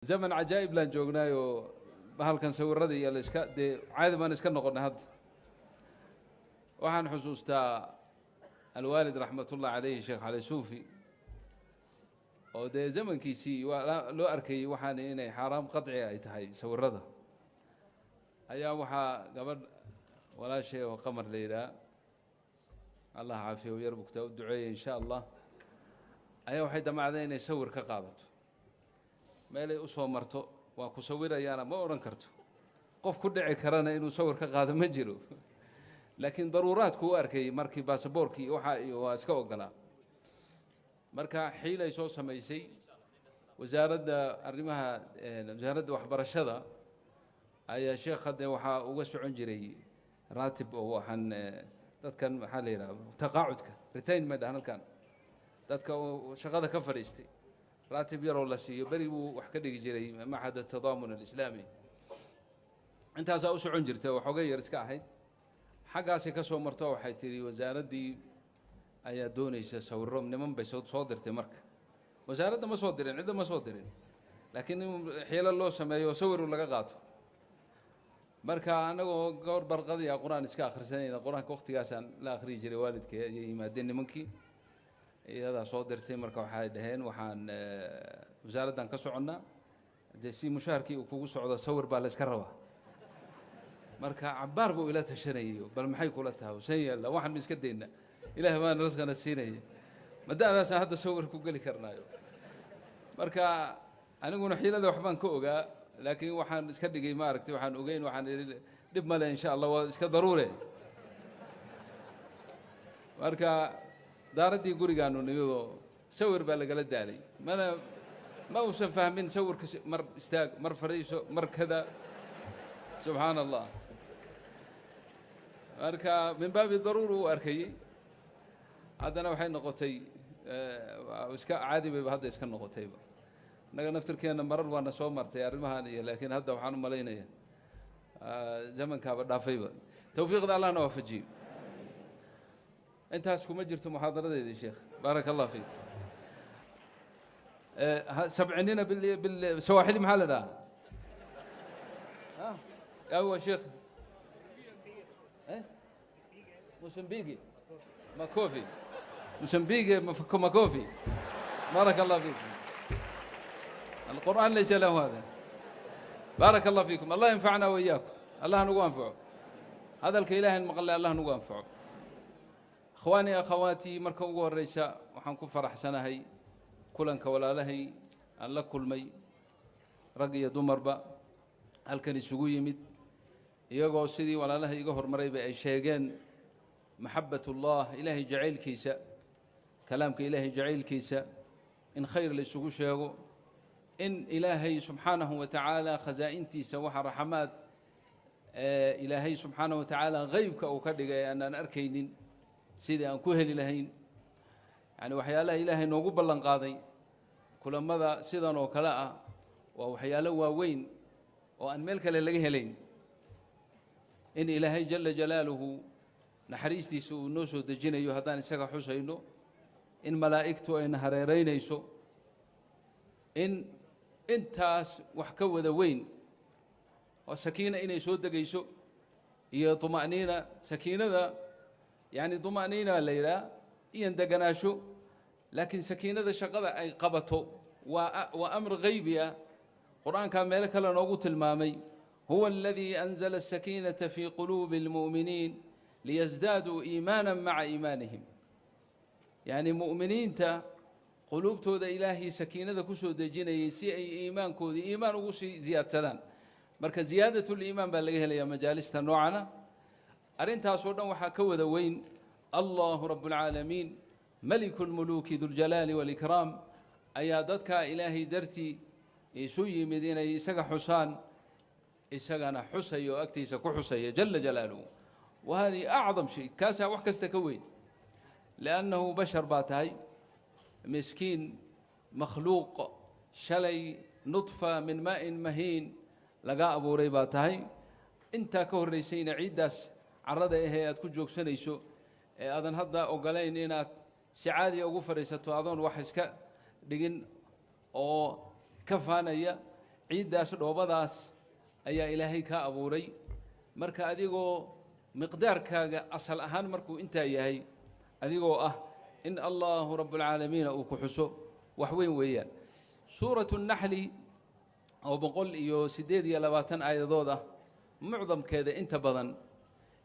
Zaman cajaa'ib laan joognaayoo bahalkan sawiradii iyo la iska dee caadi baan iska noqonnay. Hadda waxaan xusuustaa alwaalid raxmatullah calayhi, Sheekh Cali Suufi, oo dee zamankiisii waa loo arkayey waxaan inay xaaraam qaطci ay tahay sawirada, ayaa waxaa gabadh walaashay oo Qamar la yidhaha, Allah caafiya, yar bugtaa, u duceeya in sha Allah, ayaa waxay damacday inay sawir ka qaadato. Meelay u soo marto, waa ku sawirayaana ma odhan karto, qof ku dhici karana inuu sawir ka qaado ma jiro, laakiin daruuraadku u arkayey markii baasaboorkii waxa iyo waa iska ogolaa. Marka xiilay soo samaysay. Wasaaradda arrimaha, wasaaradda waxbarashada ayaa sheekha dee waxaa uga socon jiray raatib oo waxaan dadkan maxaa la yidhaha, taqaacudka, retirement dhahan halkan, dadka uu shaqada ka fadhiistay raatib yaroo la siiyo. Beri buu wax ka dhigi jiray Machad Atadaamun Alislaami, intaasaa u socon jirta oo xogay yar iska ahayd. Xaggaasi ka soo marto, waxay tidhi wasaaraddii ayaa doonaysa sawiro, niman bay soo dirtay. Marka wasaaradda ma soo dirin, cidda ma soo dirin, laakiin in xiilo loo sameeyo oo sawiru laga qaato. Marka anagoo goor barqadii qur-aan iska akhrisanayna, qur-aanka waqtigaasaan la akhriyi jiray waalidkay, ayay yimaadeen nimankii iyadaa soo dirtay. Marka waxay dhaheen, waxaan wasaaraddan ka soconnaa, dee si mushaharkii uu kugu socdo sawir baa la iska rabaa. Marka cabbaar buu ila tashanayay, bal maxay kula tahay, san yeella, waxaan ma iska dayna, Ilaah baan rasqana siinaya, ma da'daasaan hadda sawir ku geli karnaayo? Marka aniguna xiilada waxbaan ka ogaa, laakiin waxaan iska dhigay, maaragtay, waxaan ogeyn. Waxaan idhi, dhib male, insha Allah, waa iska daruure. Marka daaraddii gurigaanu nimidoo sawir baa lagala daalay, mana ma uusan fahmin sawirka, mar istaag, mar fadhiiso, mar kada, subxaana Allah. Marka min baabi daruura u arkayey, haddana waxay noqotay iska caadi bayba hadda iska noqotayba. Innaga naftirkeenna marar waana soo martay arrimahan iyo, laakiin hadda waxaan u malaynaya zamankaaba dhaafayba. Tawfiiqda Allahna waafajiyo. Intaas kuma jirto muxaadaradeedii. Sheekh, baaraka Allah fiik. Sabcinina bilsawaaxili maxaa la dhahaa? Awa sheekh Mosambiki, makofi, Mosambiki, makofi. بارك الله فيكم. القرآن ليس له هذا. بارك الله فيكم. الله ينفعنا وإياكم، الله nagu anfaco hadalka Ilaahay maqle, Allah nagu anfaco. Ikhwaanii, akhawaatii, marka ugu horeysa waxaan ku faraxsanahay kulanka walaalahay aan la kulmay, rag iyo dumarba halkan isugu yimid, iyagoo sidii walaalahay iga hormarayba ay sheegeen maxabatullah, Ilaahay jacaylkiisa, kalaamka Ilaahay jacaylkiisa, in khayr la isugu sheego, in Ilaahay subxaanahu wa tacaala khasaa'intiisa, waxa raxamaad Ilaahay subxaanahu wa tacaala qeybka uu ka dhigay aanaan arkaynin, sidii aan ku heli lahayn, yacni waxyaalaha Ilaahay noogu ballan qaaday. Kulamada sidan oo kale ah waa waxyaalo waaweyn oo aan meel kale laga helayn, in Ilaahay jala jalaaluhu naxariistiisa uu noo soo dejinayo haddaan isaga xusayno, in malaa'igtu ayna hareeraynayso, in intaas wax ka wada weyn oo sakiina inay soo degayso iyo tuma'niina. Sakiinada yacni tuma'niina la yidhaha iyo deganaasho, laakiin sakiinada shaqada ay qabato waa amr gaybi ah. Qur-aankaa meelo kale noogu tilmaamay: huwa aladii anzala asakiinata fii quluubi اlmu'miniin liyasdaaduu iimaana maca iimaanihim. Yacni mu'miniinta quluubtooda Ilaahay sakiinada ku soo dejinayay si ay iimaankoodii iimaan ugu sii ziyaadsadaan. Marka ziyaadatuliimaan baa laga helayaa majaalista noocana. Arrintaasoo dhan waxaa ka wada weyn Allahu rabb اlcaalamiin, maliku اlmuluuki, duljalaali wاlikraam, ayaa dadkaa Ilaahay dartii isu yimid inay isaga xusaan, isagana xusaya oo agtiisa ku xusaya jala jalaaluhu. Wa hadihi acdam shay, kaasaa wax kasta ka weyn, liannahu bashar baa tahay, miskiin, makhluuq shalay nudfa min maa'in mahiin laga abuuray baa tahay. Intaa ka horraysayna ciiddaas carrada ahee aad ku joogsanayso ee aadan hadda ogolayn inaad si caadiya ugu fadhiisato adoon wax iska dhigin oo ka faanaya. Ciiddaas dhoobadaas ayaa Ilaahay kaa abuuray. Marka adigoo miqdaarkaaga asal ahaan markuu intaa yahay, adigoo ah in Allahu rabbulcaalamiina uu ku xuso, wax weyn weeyaan. Suuratu Naxli oo 128 aayadood ah, mucdamkeeda inta badan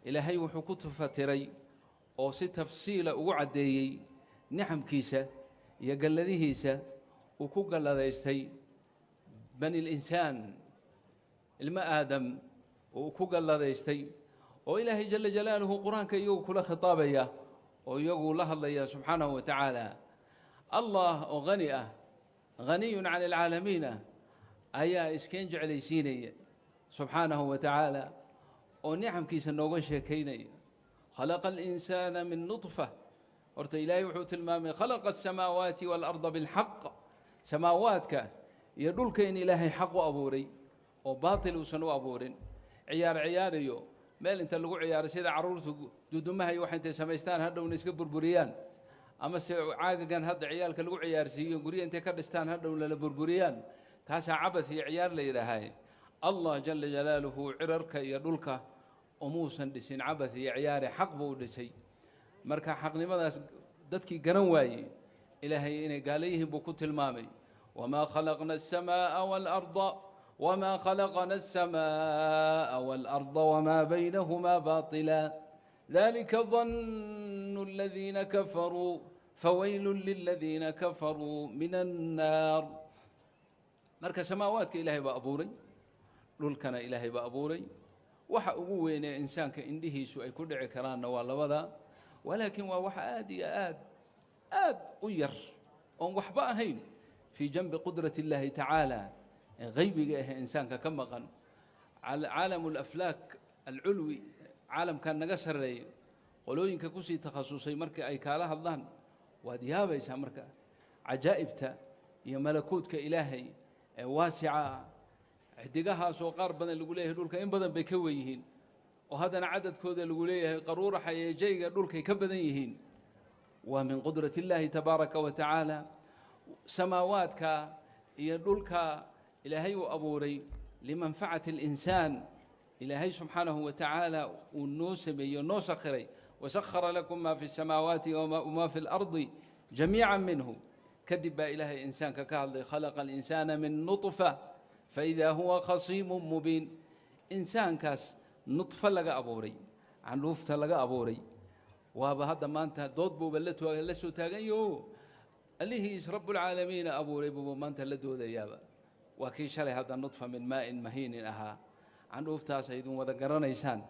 Ilaahay wuxuu ku tafatiray oo si tafsiila ugu caddeeyey nicamkiisa iyo galladihiisa uu ku galladaystay bani linsaan, ilmo Aadam uu ku galladaystay, oo Ilaahay jala jalaaluhu Qur-aanka iyagu kula khitaabaya oo iyagu la hadlaya subxaanahu wa tacaala. Allah oo hani ah, haniyun can alcaalamiin ah, ayaa iskeen jeclaysiinaya subxaanahu wa tacaala oo nicamkiisa nooga sheekaynaya. Khalaqa alinsaana min nudfa. Horta Ilaahay wuxuu tilmaamay khalaqa asamaawaati waalarda bilxaq, samaawaadka iyo dhulka in Ilaahay xaq u abuuray oo baatil uusan u abuurin. Ciyaar ciyaariyo meel inta lagu ciyaaro, sida carruurtu dudumaha iyo waxa intay samaystaan hadhowna iska burburiyaan, ama se caagagan hadda ciyaalka lagu ciyaarsiiyo guryo intay ka dhistaan hadhowna la burburiyaan, taasaa cabath iyo ciyaar la yidhaahay. Allah jala jalaaluhu cirarka iyo dhulka umuusan dhisin cabath iyo ciyaare, xaq buu u dhisay. Marka xaqnimadaas dadkii garan waayey, Ilaahay inay gaalo yihiin buu ku tilmaamay. Wamaa khalaqna aلsamaaءa waalarda wma khalaqna الsamaaءa waalarda wma baynahuma baطila dalika danu اladiina kafaruu fawaylu liladiina kafaruu min الnaar. Marka samaawaadka Ilaahay baa abuuray, dhulkana Ilaahay baa abuuray. Waxa ugu weynee insaanka indhihiisu ay ku dhici karaanna waa labada, walaakin waa wax aad iyo aad aad u yar oon waxba ahayn fii janbi qudrati اllahi tacaala ee haybiga ahee insaanka ka maqan. Caalamu alaflaak alculwi, caalamkan naga sarreeya, qolooyinka kusii takhasusay marka ay kaala hadlaan waad yaabaysaa. Marka cajaa'ibta iyo malakuudka Ilaahay ee waasica ah, xidigahaasoo qaar badan lagu leeyahay dhulka in badan bay ka wen yihiin, oo haddana cadadkooda lagu leeyahay qaruuraxa iyo jayga dhulkay ka badan yihiin, waa min qudrati اllahi tabaaraka wa tacaala. Samaawaadka iyo dhulka Ilaahay uu abuuray limanfacati اlinsaan, Ilaahay subxaanahu wa tacaala uu noo sameeyey o noo sakhiray. Wasakhara lakum ma fi الsamaawaati wma fi اlardi jamiica minhu. Kadib baa Ilaahay insaanka ka hadlay. Khalaqa alinsaana min nuطfa faإida huwa khasiimu mubiin. Insaankaas nudfo laga abuuray, candhuufta laga abuuray, waaba hadda maanta dood buuba la soo taagan yaho. Allihiis rabbulcaalamiina abuuray buuba maanta la doodayaaba. Waa kii shalay hadda nudfa min maa'in mahiinin ahaa. Candhuuftaas aydun wada garanaysaan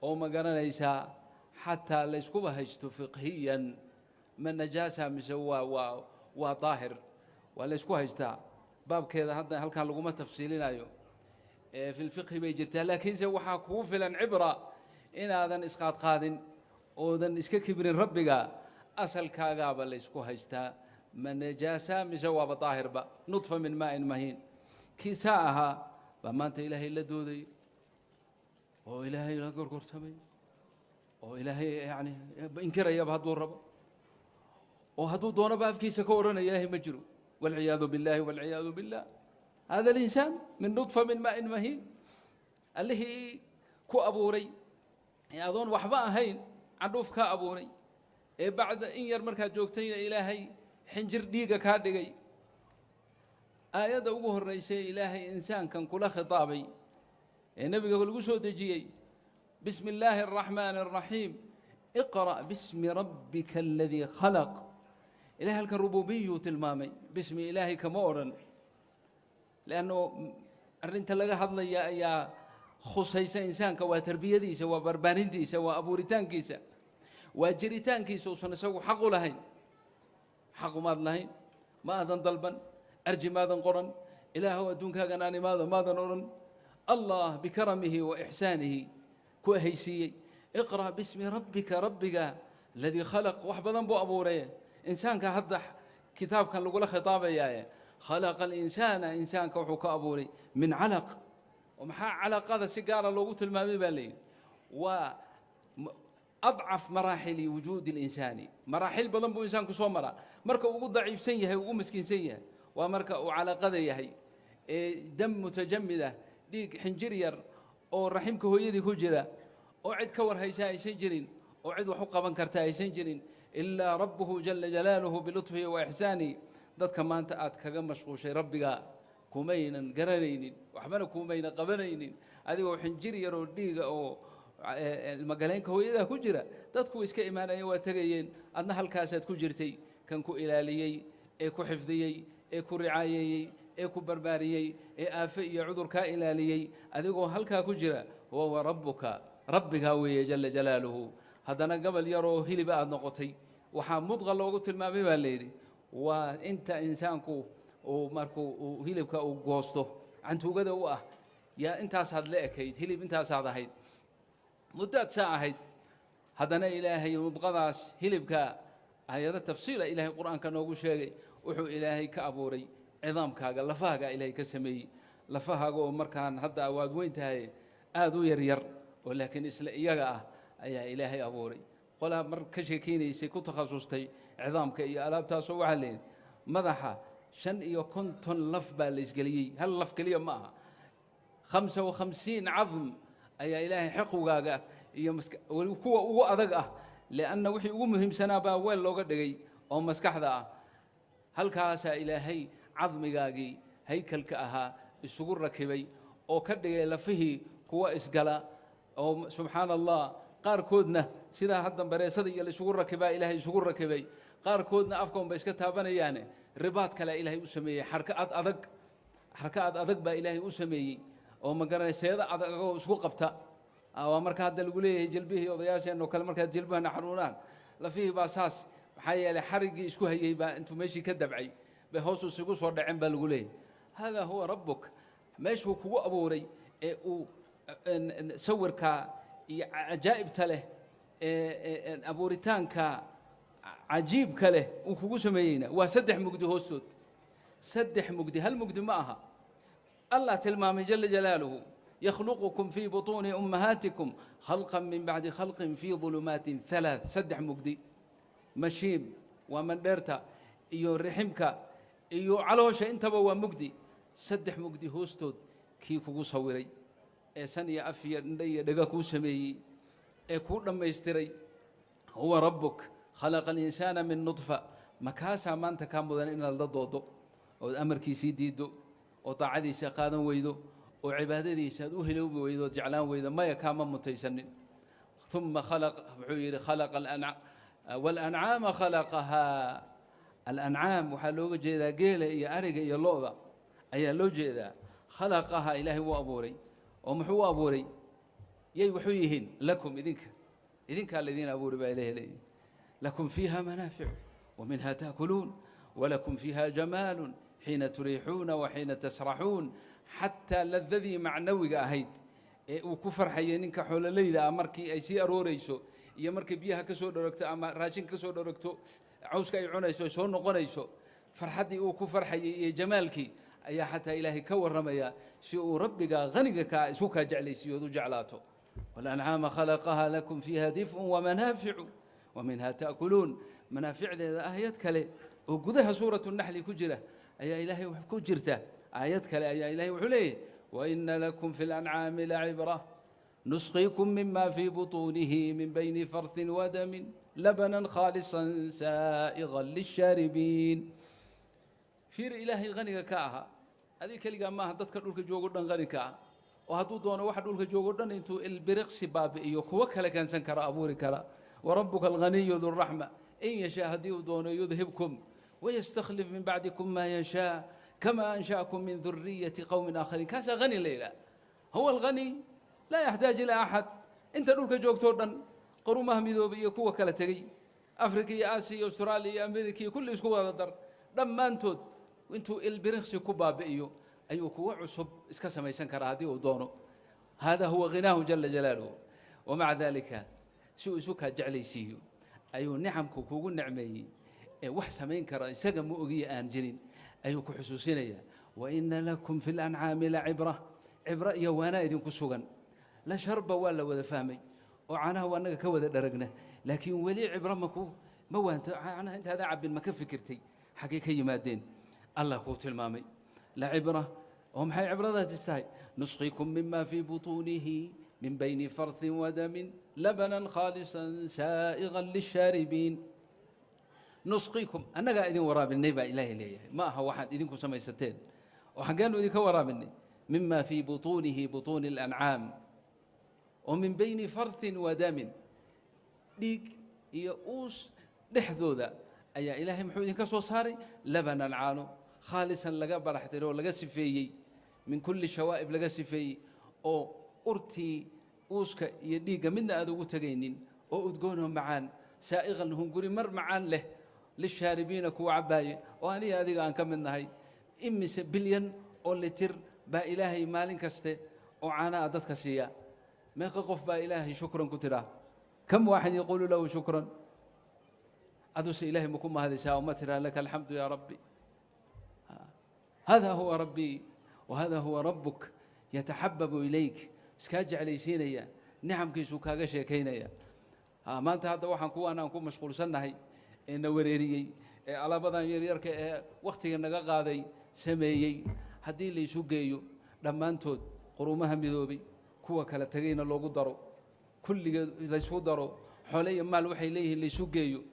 oo ma garanaysaa, xataa layskuba haysto fiqhiyan, ma najaasa mise waa daahir, waa laysku haystaa. Baabkeeda hadda halkan laguma tafsiilinayo, fi lfiqhi bay jirtaa. Laakiinse waxaa kugu filan cibra inaadan isqaadqaadin oodan iska kibrin Rabbiga. Asalkaagaaba laysku haystaa, ma najaasa mise waaba daahirba. Nudfa min maa'in mahiin kiisaa ahaa baa maanta Ilaahay la dooday oo Ilaahay la gorgortamay oo Ilaahay yani inkirayaba hadduu rabo, oo hadduu doonaba afkiisa ka odhanaya Ilaahay ma jiro, walciyaadu biاllahi, walciyaadu billah. Hada alinsaan min nudfa min maa'in mahiin, allihii ku abuuray ee adoon waxba ahayn candhuuf kaa abuuray, ee bacda in yar markaad joogtayna Ilaahay xinjir dhiiga kaa dhigay. Aayadda ugu horraysay Ilaahay insaankan kula khitaabay ee nebiga lagu soo dejiyey, bismi illaahi araxmaani araxiim, iqra' bismi rabbika aladii khalaq. Ilahay halkan rububiyuu tilmaamay, bismi Ilaahay kama odhan, leanno arrinta laga hadlaya ayaa khusaysa insaanka, waa tarbiyadiisa, waa barbaarintiisa, waa abuuritaankiisa, waa jiritaankiisa uusan isagu xaq u lahayn. Xaq umaad lahayn, ma aadan dalban, arji maadan qoran, Ilaahow adduunkaagan aan imaado maadan odhan. Allah bikaramihi wa ixsaanihi ku ahaysiiyey. Iqra' bismi rabbika, rabbiga aladii khalaq, wax badan buu abuuray. Insaanka hadda kitaabkan lagula khitaabayaaye, khalaqa alinsaana, insaanka wuxuu ka abuuray min calaq. Oo maxaa calaqada si gaara loogu tilmaamay baa layidhi? Waa adcaf maraaxili wujuudi اlinsaani. Maraaxil badan buu insaanku soo maraa. Marka ugu daciifsan yahay, ugu miskiinsan yahay, waa marka uu calaqada yahay. Ee dam mutajamid ah, dhiig xinjir yar oo raximka hooyadii ku jira, oo cid ka war haysa aysan jirin, oo cid wax u qaban karta aysan jirin ilaa rabbuhu jala jalaaluhu bilutfihi wa ixsaanihi. Dadka maanta aad kaga mashquushay rabbiga kumaynan garanaynin, waxbana kumayna qabanaynin. Adigoo xinjir yaroo dhiiga oo ilmagaleenka hooyadaa ku jira, dadku iska imaanayeen, waa tegayeen, adna halkaasaad ku jirtay. Kan ku ilaaliyey ee ku xifdiyey ee ku ricaayeeyey ee ku barbaariyey ee aafe iyo cudur kaa ilaaliyey adigoo halkaa ku jira, wahuwa rabbuka, rabbigaa weeye jala jalaaluhu. Haddana gabal yaroo hiliba aad noqotay, waxaa mudqa loogu tilmaamay baa layidhi waa inta insaanku uu markuu uu hilibka uu goosto cantuugada u ah, yaa intaasaad la ekayd, hilib intaasaad ahayd, muddaad saa ahayd. Haddana Ilaahay mudqadaas hilibka, aayado tafsiila Ilaahay Qur-aanka noogu sheegay, wuxuu Ilaahay ka abuuray cidaamkaaga, lafahaaga Ilaahay ka sameeyey. Lafahaaga oo markaan hadda waad weyn tahay aada u yaryar oo laakiin isla iyaga ah ayaa Ilaahay abuuray. Qolaa mar ka sheekeynaysay ku takhasustay cidaamka iyo alaabtaasoo waxaa leeyihi madaxa 55 laf baa la isgeliyey, hal laf keliya ma aha. 55 cadm ayaa Ilaahay xequgaaga iyo weli kuwa ugu adag ah, lianna wixii ugu muhiimsanaa baa weel looga dhigay oo maskaxda ah. Halkaasaa Ilaahay cadmigaagii haykalka ahaa isugu rakibay oo ka dhigay lafihii kuwa isgala oo subxaana Allah, qaarkoodna sidaa hadda bareesada iyo la isugu rakibaa Ilaahay isugu rakibay, qaarkoodna afka unba iska taabanayaane ribaad kale Ilaahay u sameeyey, xarka ad adag, xarka ad adag baa Ilaahay u sameeyey oo ma garanay seeda adag oo isku qabta. Waa marka hadda lagu leeyahay jilbihii odayaasheen oo kale markaad jilbahana xanuunaan, lafihii baa saas, maxaa yeelay xariggii isku hayey baa intuu meeshii ka dabcay bay hoos isugu soo dhaceen baa lagu leeyahay. Hada huwa rabbuk. Meeshuu kugu abuuray ee uu sawirka iyo cajaa'ibta leh ee abuuritaanka cajiibka leh uu kugu sameeyeyna waa saddex mugdi hoostood. Saddex mugdi, hal mugdi ma aha. Allah tilmaamay jala jalaaluhu: yakhluqukum fii butuuni ummahaatikum khalqan min bacdi khalqin fii dulumaatin halaath. Saddex mugdi, mashiib waa mandheerta iyo riximka iyo caloosha, intaba waa mugdi. Saddex mugdi hoostood kii kugu sawiray ee san iyo af iyo indho iyo dhega kuu sameeyey ee kuu dhammaystiray, huwa rabbuk, khalaqa alinsaana min nudfa. Makaasaa maanta kaa mudan inaad la doodo ood amarkiisii diiddo oo daacadiisa qaadan weydo oo cibaadadiisa aad u heloobi weydo ood jeclaan weydo? Maya, kaama mutaysanin. Uma khalaq, wuxuu yidhi khalaqa walancaama khalaqahaa. Alancaam waxaa looga jeedaa geela iyo ariga iyo lo'da ayaa loo jeedaa. Khalaqahaa, Ilaahay wuu abuuray oo muxuu u abuuray? Yay wuxuu yihiin lakum, idinka, idinkaa laydin abuuri baa Ilahay leeyahy. Lakum fiiha manaaficu waminha taakuluun walakum fiiha jamaalun xiina turiixuuna wa xiina tasraxuun. Xataa ladadii macnawiga ahayd ee uu ku farxayay ninka xoololeyda ah markii ay sii arooreyso iyo markay biyaha ka soo dharogto ama raashinka ka soo dharogto, cawska ay cunayso ay soo noqonayso, farxaddii uu ku farxayay iyo jamaalkii ayaa xataa Ilaahay ka warramaya si uu rabbiga haniga kaa isku kaa jeclaysiiyo ood u jeclaato. Walancaama khalaqahaa lakum fiiha dif'un wamanaaficu waminha ta'kuluun. Manaaficdeeda aayad kale oo gudaha suuratu naxli ku jira ayaa Ilaahay ku jirta. Aayad kale ayaa Ilahay wuxuu leeyahy: waina lakum fi lancaami lacibra nusqiikum mima fii butuunihi min bayni farthin wadamin labanan khaalisan saa'igan lishaaribiin. Fiir Ilaahay haniga ka ahaa. Adiga keligaa maaha, dadka dhulka joogo dhan qani ka ah, oo hadduu doono waxa dhulka joogo dhan intuu ilbiriqsi baabi'iyo kuwo kale keensan kara, abuuri kara. Warabuka alghaniyu duraxma, in yashaa, haddii uu doono, yudhibkum wayastakhlif min bacdikum maa yashaa kama ansha'akum min duriyati qowmin aakhariin. Kaasaa hani la yidhaah, huwa alghani laa yaxtaaj ilaa axad. Inta dhulka joogtoo dhan, qarumaha midoobay iyo kuwa kala tegey, Afrika iyo Aasiya iyo Austraaliya iyo Amerika iyo kulli isku wada dar, dhammaantood intuu ilbiriqsi ku baabi'iyo ayuu kuwo cusub iska samaysan karaa haddii uu doono. Hada huwa ghinaahu jala jalaaluhu. Wamaca dalika, si uu isu kaa jeclaysiiyo ayuu nicamku kugu nicmeeyey ee wax samayn kara isaga ma ogiya aan jirin ayuu ku xusuusinayaa: waina lakum fi lancaami lacibra, cibro iyo waanaa idinku sugan. La sharba waa la wada fahmay oo caanaha waa annaga ka wada dharagna, laakiin weli cibro maku ma waanta caanaha intaadan cabbin ma ka fikirtay xaggay ka yimaadeen? Allah kuu tilmaamay lacibra. Oo maxay cibradaasi tahay? Nusqikum mima fii butuunihi min bayni farthin wadamin labanan khaalisan saa'iqan lishaaribiin. Nusqikum, annagaa idin waraabinay baa Ilaahay leeyahay. Ma aha waxaad idinku samaysateen. Oo xaggeenu idinka waraabinay? Mima fii butuunihi, butuuni alancaam, oo min bayni farthin wadamin, dhiig iyo uus dhexdooda ayaa Ilaahay muxuu idinka soo saaray? Labanan, caano, khaalisan, laga baraxtiray oo laga sifeeyey, min kulli shawaa'ib laga sifeeyey, oo urtii uuska iyo dhiigga midna aad ugu tegaynin, oo udgoonoo macaan, saa'iqan, hunguri mar macaan leh, lishaaribiina, kuwa cabbaaye, oo aniga adiga aan ka mid nahay. Imise bilyan oo litir baa Ilaahay maalin kaste oo caanaha dadka siiya? Meeqa qof baa Ilaahay shukran ku tidhaa? Kam waaxid yaquulu lahu shukran? Aduse Ilaahay maku mahadisaa oo ma tidhaa laka alxamdu yaa rabbi? Hada huwa rabbii wahada huwa rabbuk, yataxababu ilayk, iskaa jeclaysiinaya, nicamkiisuu kaaga sheekaynaya. Maanta hadda waxaan kuwaan aan ku mashquulsannahay ee na wareeriyey ee alaabadan yaryarka ee wakhtiga naga qaaday sameeyey, haddii laysu geeyo dhammaantood, qurumaha midoobay kuwa kala tegayna loogu daro, kulligeed laysu daro, xoole iyo maal waxay leeyihiin laysu geeyo,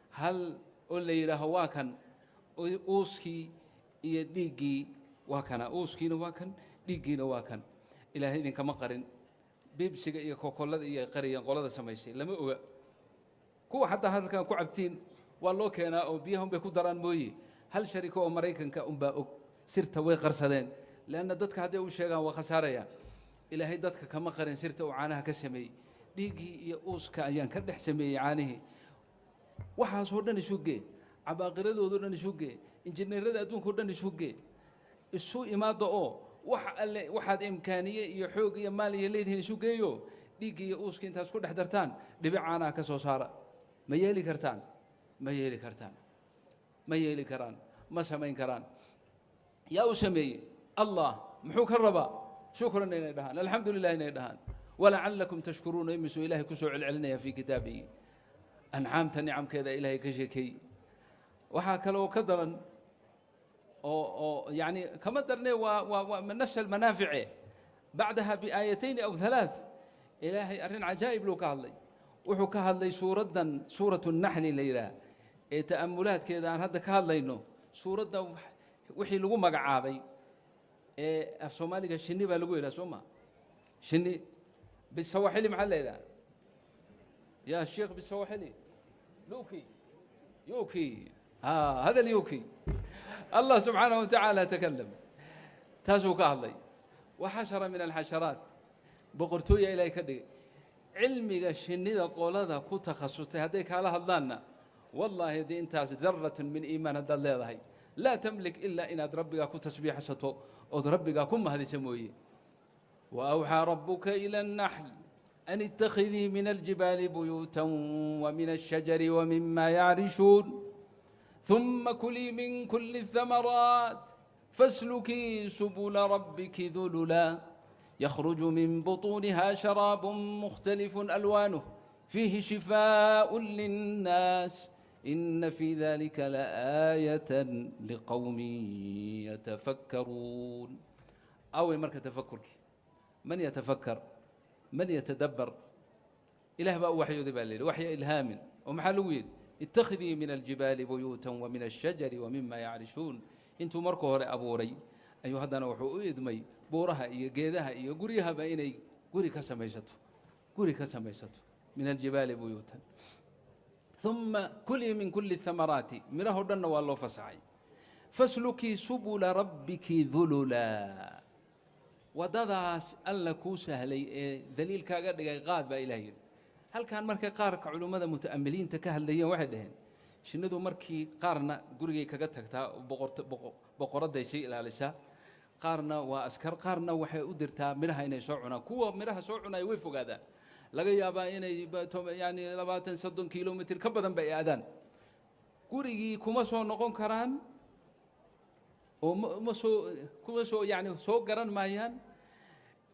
hal oo la yidhaaho waa kan uuskii iyo dhiiggii, waa kana uuskiina, waa kan dhiiggiina, waa kan. Ilaahay idinkama qarin. Bibsiga iyo kokollada iyo qariyeen qolada samaysay, lama oga. Kuwa xataa halkan ku cabtiin waa loo keenaa oo biyaha unbay ku daraan mooye. Hal shariko oo Maraykanka unbaa og sirta, way qarsadeen, leanna dadka hadday u sheegaan waa khasaarayaan. Ilaahay dadka kama qarin sirta uu caanaha ka sameeyey. Dhiiggii iyo uuska ayaan ka dhex sameeyey caanihii. Waxaasoo dhan isu gee, cabaaqiradoodoo dhan isu gee, injineerada adduunka o dhan isu gee, isu imaada oo wax alle waxaad imkaaniye iyo xoog iyo maal iyo leedihiin isu geeyo, dhiiggii iyo uuskii intaad isku dhex dartaan dhibic caanaha ka soo saara. Ma yeeli kartaan? Ma yeeli kartaan? Ma yeeli karaan, ma samayn karaan. Yaa u sameeyey? Allah. Muxuu ka rabaa? Shukran inay dhahaan, alxamdu lilah inay dhahaan, walacalakum tashkuruuna. Imisuu Ilahay ku soo celcelinaya fii kitaabihi ancaamta nicamkeeda Ilaahay ka sheekeeyey. Waxaa kaloo ka daran oo yani kama darne, waa nafs almanaafice, bacdaha biaayatayn aw halaaث Ilaahay arrin cajaa'ib luu ka hadlay. Wuxuu ka hadlay suuraddan, suuratu naxli la yidhaah, ee ta'amulaadkeeda aan hadda ka hadlayno. Suuradda wixii lagu magacaabay ee af Soomaaliga shinni baa lagu yidhaha, soo ma? Shinni bisawaxili maxaa la yidhaha ya sheekh? Bisawaxili luki, yuki, hada lyuki. Allah subxaanaه wa tacaala takalam, taasuu ka hadlay. Waxashara min alxasharaat, boqortooya Ilaahay ka dhigay. Cilmiga shinnida qolada ku takhasustay hadday kaala hadlaanna, wallaahi haddii intaas daratun min iimaan haddaad leedahay, laa tamlik ilaa inaad rabbigaa ku tasbiixsato ood rabbigaa ku mahdisa mooye. Wa awxaa rabuka ila الnaxl an ittakhidii min aljibaali buyuuta wa min الshajari wa mima yacrishun, ثuma kulii min kuli الthamaraat faslukii subula rabbiki dulula, يخرج من بطونها شراب مختلف ألوانه فيه شفاء للناس، إن في ذلك لآية لقوم يتفكرون. أو مركز تفكرك، من يتفكر؟ من يتدبر؟ إله بقى وحي ذي وحي إلهام ومحلوين: اتخذي من الجبال بيوتا ومن الشجر ومما يعرشون. Intuu marka hore abuuray ayuu haddana wuxuu u idmay buuraha iyo geedaha iyo guryahaba inay guri ka samaysato, guri ka samaysato. Min aljibaali buyuutan, uma kulii min kuli thamaraati, midhahoo dhanna waa loo fasaxay. Faslukii subula rabbiki dulula, waddadaas Alla kuu sahlay ee daliil kaaga dhigay qaad baa Ilah yidhi. Halkan markay qaarka culimmada muta'amiliinta ka hadlayeen waxay dhaheen, shinnidu markii qaarna gurigay kaga tagtaa, boqoradday sii ilaalisaa, qaarna waa askar, qaarna waxay u dirtaa midhaha inay soo cunaan. Kuwa midhaha soo cunaya way fogaadaan, laga yaabaa inay yani 20, 30 kilomitr ka badan ba ay aadaan. Gurigii kuma soo noqon karaan oo ma soo kuma soo yani soo garan maayaan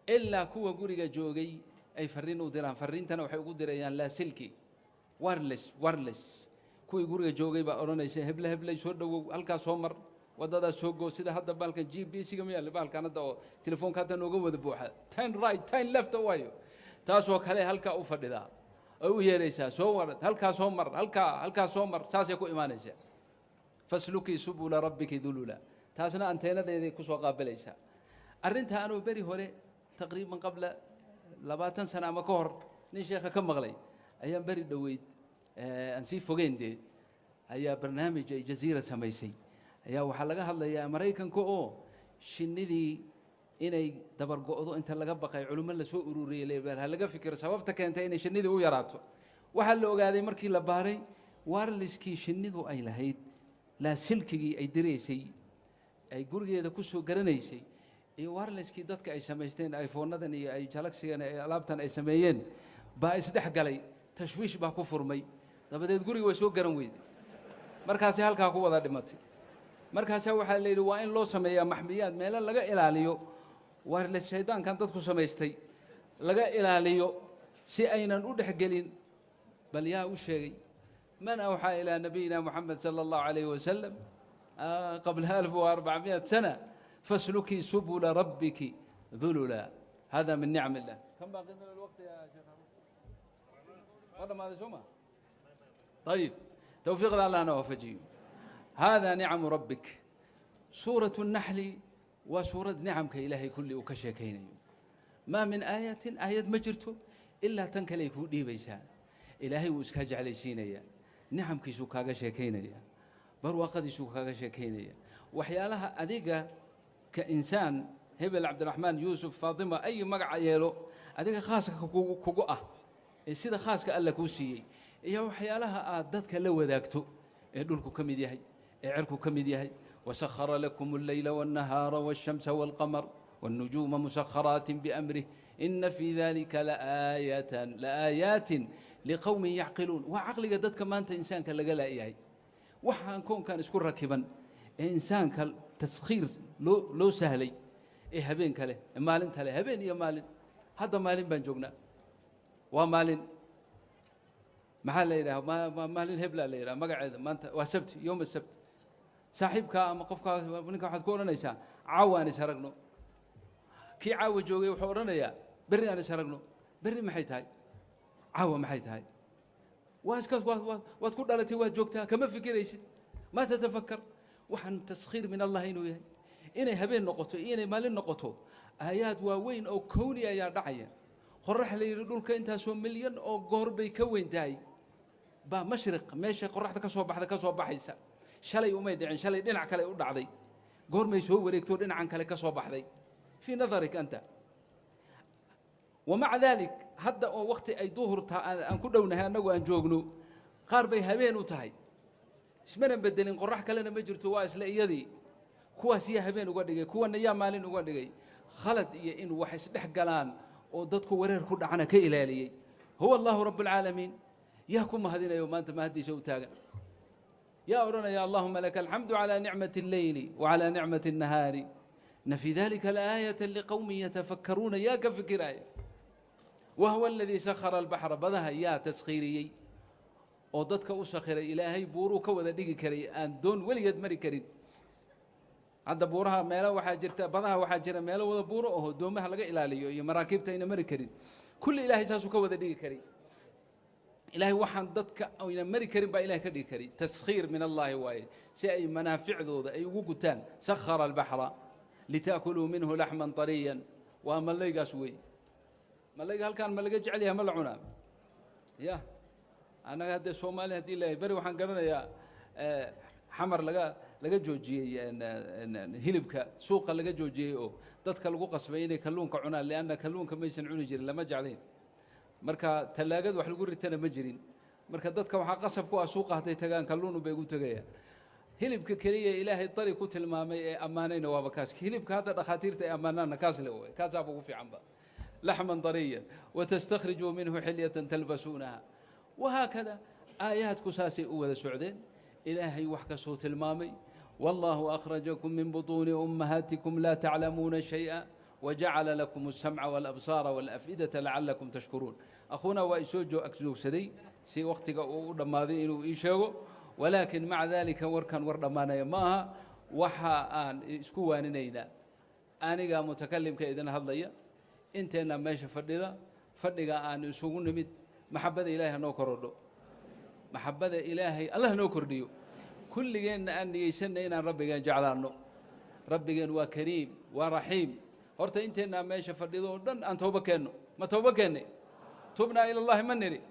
ilaa kuwa guriga joogay ay fariin u diraan. Fariintana waxay ugu dirayaan laasilki, wireless. Kuwii guriga joogay baa odhanaysa: "Heble, hebley, soo dhowow, halkaas soo mar, Waddadaas soo goo. Sida hadda baalkan GPS-ga miyaa, baalkan hadda oo telefoonka hadda nooga wada buuxa, turn right, turn left waayo, taasoo kale halkaa u fadhidaa ay u yeeraysaa, soo war, halkaa soo mar, halkaa, halkaa soo mar, saasay ku imaanaysaa. فاسلكي سبل ربك ذللا. Taasna anteenadeeday kusoo qaabilaysaa. Arrinta anuu beri hore, taqriiban qabla 20 sana ama ka hor, nin sheekha ka maqlay ayaan beri dhoweyd aan sii fogeyn dee ayaa barnaamij ay Jaziira samaysay ayaa waxaa laga hadlayaa Maraykanka oo shinnidii inay dabargo'do inta laga baqay, culummo lasoo ururiyey, lebel ha laga fikiro sababta keentay inay shinnidii u yaraato. Waxaa la ogaaday markii la baaray wirelesskii shinnidu ay lahayd, laasilkigii ay diraysay, ay gurigeeda ku soo garanaysay, iyo wirelesskii dadka ay samaysteen, iPhone-adan iyo ay Galaxygan ay alaabtan ay sameeyeen baa isdhex galay. Tashwiish baa ku furmay, dabadeed guriga way soo garan weyday, markaasi halkaa ku wada dhimatay. Markaasaa waxaa la yidhi waa in loo sameeyaa maxmiyaad, meelo laga ilaaliyo wireless shaydaankan dadku samaystay laga ilaaliyo si aynan u dhexgelin. Bal yaa u sheegay? من أوحى إلى نبينا محمد صلى الله عليه وسلم قبل 1400 سنة فاسلكي سبل ربك ذللا؟ هذا من نعم الله. كم باقي من الوقت يا شيخ؟ ولا ماذا سمع؟ طيب، توفيق الله نوافجي. هذا نعم ربك. سورة النحل وسورة نعمك إلهي كل وكشكين. ما من آية، آية ma jirto ilaa tan kale ay kuu dhiibaysaa. Ilaahay wuu iskaa jeclaysiinayaa, nicamkiisuu kaaga sheekaynaya, barwaaqadiisuu kaaga sheekaynaya, waxyaalaha adiga ka insaan hebel, Cabdiraxmaan, Yuusuf, Faatima, ay magaca yeelo, adiga khaaska kugu ah ee sida khaaska Alla kuu siiyey, iyo waxyaalaha aad dadka la wadaagto ee dhulku ka mid yahay, ee cirku ka mid yahay. وسخر لكم الليل والنهار والشمس والقمر والنجوم مسخرات بأمره إن في ذلك لآية لآيات لقوم يعقلون. Waa caqliga dadka maanta insaanka laga laayahay. Waxaan koonkan isku rakiban ee insaanka taskhiir loo sahlay ee habeenka leh ee maalinta leh, habeen iyo maalin. Hadda maalin baan joognaa, waa maalin, maxaa la yidhaha, maalin heblaa la yidhaha magaceeda. Maanta waa Sabti, يوم السبت. Saaxiibkaa ama qofkaa, ninka waxaad ku odhanaysaa caawa aan is aragno. Kii caawa joogay wuxuu odhanayaa berri aan is aragno. Berri maxay tahay? Caawa maxay tahay? Waa iska waad ku dhalatay, waad joogtaa, kama fikiraysid. ما تتفكر waxaan taskhiir min Allah inuu yahay, inay habeen noqoto iyo inay maalin noqoto. Aayaad waaweyn oo kowni ayaa dhacaya. Qorax la yidhi dhulka intaasoo milyan oo goor bay ka weyn tahay baa mashriq, meesha qoraxda ka soo baxda, ka soo baxaysa. Shalay umay dhicin, shalay dhinac kale u dhacday. Goormay soo wareegto dhinacan kale ka soo baxday في نظرك أنت؟ ومع ذلك hadda oo waqti ay duhurta aan ku dhownahay, annagu aan joogno, qaar bay habeen u tahay. Ismana bedelin, qorax kalena ma jirto, waa isla iyadii. Kuwaas yaa habeen uga dhigay? Kuwana yaa maalin uga dhigay? Khalad iyo in wax isdhex galaan oo dadku wareer ku dhacana ka ilaaliyey هو الله رب العالمين. Yaa ku mahadinayo maanta mahaddiisa u taagan? Yaa odhanaya اللهم لك الحمد على نعمة الليل وعلى نعمة النهار إن في ذلك لآية لقوم يتفكرون؟ Yaa ka fikiraya? وهو الذي سخر البحر. Badaha yaa taskhiiriyey oo dadka u sakhiray? Ilaahay buuruu ka wada dhigi karay aan doon weligeed mari karin. Hadda buuraha meelo waxaa jirta, badaha waxaa jira meelo wada buuro aho doomaha laga ilaaliyo iyo maraakiibta ayna mari karin. Kulli Ilaahay saasuu ka wada dhigi karay. Ilaahay waxaan dadka ayna mari karin baa Ilahay ka dhigi karay. Taskhiir min Allahi waaye, si ay manaaficdooda ay ugu gutaan. سخر البحر لتأكلوا منه لحما طريا. Waa malaygaas wey. Malayga halkaan ma laga jecel yahay? Ma la cunaa? Ya annaga haddee Soomaali haddii leeyahay, beri waxaan garanayaa Xamar laga joojiyey hilibka, suuqa laga joojiyey oo dadka lagu qasbay inay kalluunka cunaan, lianna kalluunka maysan cuni jirin, lama jeclayn. Marka tallaagad wax lagu ritana ma jirin. Marka dadka waxaa qasab ku ah suuqa hadday tagaan kalluun bay ugu tegayaan. Hilibka keliya Ilaahay dari ku tilmaamay ee ammaanayna waaba kaas. Hilibka hadda dhakhaatiirta ay ammaanaanna kaas le wey, kaasaaba ugu fiicanba. لحما طريا وتستخرجوا منه حلية تلبسونها وهكذا. Aayaadku saasay u wada socdeen. Ilaahay wax kasoo tilmaamay. والله أخرجكم من بطون أمهاتكم لا تعلمون شيئا وجعل لكم السمع والأبصار والأفئدة لعلكم تشكرون. Akhuuna waa isoo agjoogsaday si wakhtiga uu u dhammaaday inuu ii sheego, walaakin maca dalika warkan war dhammaanaya ma aha. Waxa aan isku waaninaynaa, aniga mutakalimka idin hadlaya, inteenna meesha fadhida, fadhiga aan isugu nimid, maxabbada Ilaahay hanoo korodho, maxabbada Ilaahay Allah noo kordhiyo. Kulligeenna aan niyeysanna inaan Rabbigeen jeclaanno. Rabbigeen waa kariim, waa raxiim. Horta inteennaa meesha fadhido oo dhan aan toobo keenno. Ma toobo keennay? Tubnaa ila Allahi ma nidhi?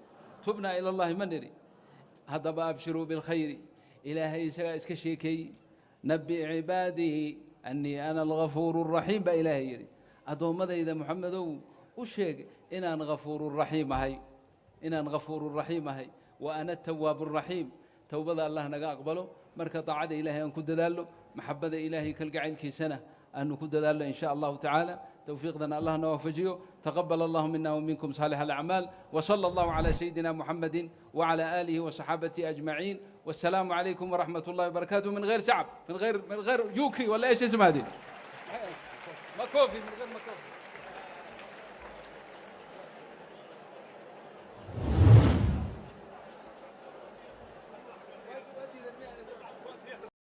Tubnaa ila Allahi ma nidhi? Haddaba abshiruu bilkhayri. Ilaahay isagaa iska sheekeeyey. "Nabi cibaadii annii ana alghafuuru raxiim" baa Ilaahay yidhi. Addoommadayda Moxamedow u sheeg inaan ghafuururaxiim ahay, inaan ghafuururaxiim ahay, wa ana atawaabu raxiim. Towbada Allah naga aqbalo. Marka daacada Ilaahay aan ku dadaallo, maxabada Ilaahay kalgacaylkiisana aanu ku dadaallo, in sha Allahu tacaala. Towfiiqdana Allah na waafajiyo. Taqabal allahu mina وminkum saalix alacmaal, wsala allahu calى sayidina muxamadi wعalى aalihi وصaxaabatihi ajmaciin. والسلام عليكم ورحمة الله وبركاته. من غير سعب، من غير يوكي ولا ايش اسمها دي، makofi، من غير makofi.